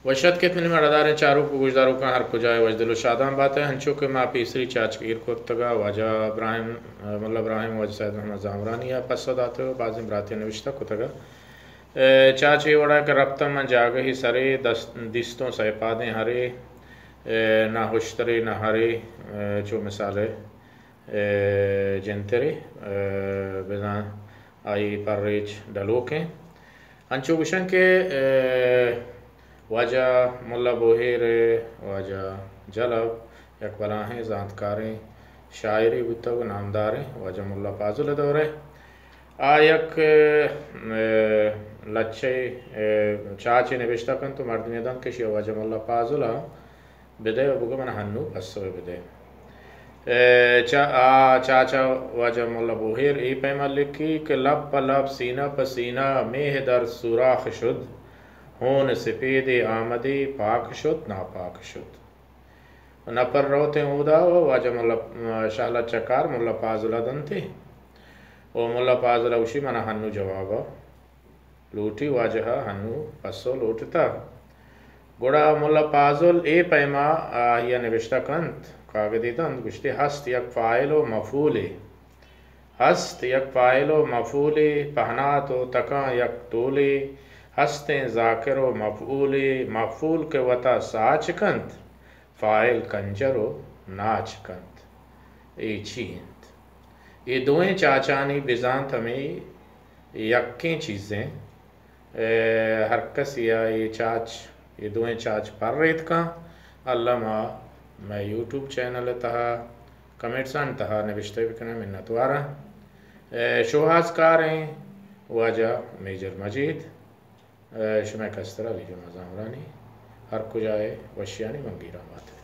وش اتک ات منی مڑاداریں چاروک و گوشداروکاں، ہر کجا ئے وشدل و شادان بات ئے۔ ہنچو کہ ما پیسری چاچ ایر کرتگ ء واجہ ابراہیم، ملا ابراہیم، واجہ سید محمد زامرانی ء پسو داتگ و بازیں براتیاں نوشتہ کتگ ء۔ اے، چاچ اے وڑا کہ رپتاں من جاگہے سرے، دست، دیستوں سئے پادیں ہرے، اے، نہ ہشترے نہ ہرے، اے، چو مثال ء، اے، جنترے، اے، بزاں آئی پریچ ڈلوکیں۔ انچو گوشن کہ، اے، واجہ ملا بوہیر ء واجہ جلب یک بلاہیں زانتکاریں شاعرے بوتگ و نامداریں واجہ ملا پازل ء دور ء۔ آ یک، اے، لچہ، اے، چاچے نبشتہ کنت و مردمے دنت کہ شیا واجہ ملا پازل ء بدئے و بگو من ہنو پسو بدئے۔ اے، چا-، آ، چاچا واجہ ملا بوہیر اے پیما لکھی کہ لب پہ لب، سینہ پہ سینہ، میہ در سوراخ شد، ہون سپیدے آمدی، پاک شد، ناپاک شد۔ نپر روتیں اودا و واجہ ملا، شہلا چکار ملا پازل ء دنتے و ملا پازل ء گوشی منا ہنو جواب ء لوٹی، واجہ ء ہنو پسو لوٹتا۔ گڑا ملا پازل اے پیما آہیا نبشتہ کنت، کاگدے دنت، گوشتی ہست یک فاعل و مفعولے۔ ہست یک فاعل و مفعولے، پہنات و تکاں یک ٹولے، ہستیں ذاکر و مفعولے، مفعول کہ وتا ساچ کنت، فاعل کنجر و ناچ کنت۔ اے چی انت؟ اے دوئیں چاچانی بزانت ہمے یکیں چیزیں۔ اے، ہر کسی ء اے چاچ، اے دوئیں چاچ پر ریت کن، الم ء مئے یوٹیوب چینل ء تہا کمنٹسانی تہا نبشتہ بکنیں، منتواراں۔ اے، شوہازکاریں واجہ میجر مجید، اے، شمئے کستر علی جمعہ زامرانی، ہر کجا ئے وشیانی منگیراں بات ئے۔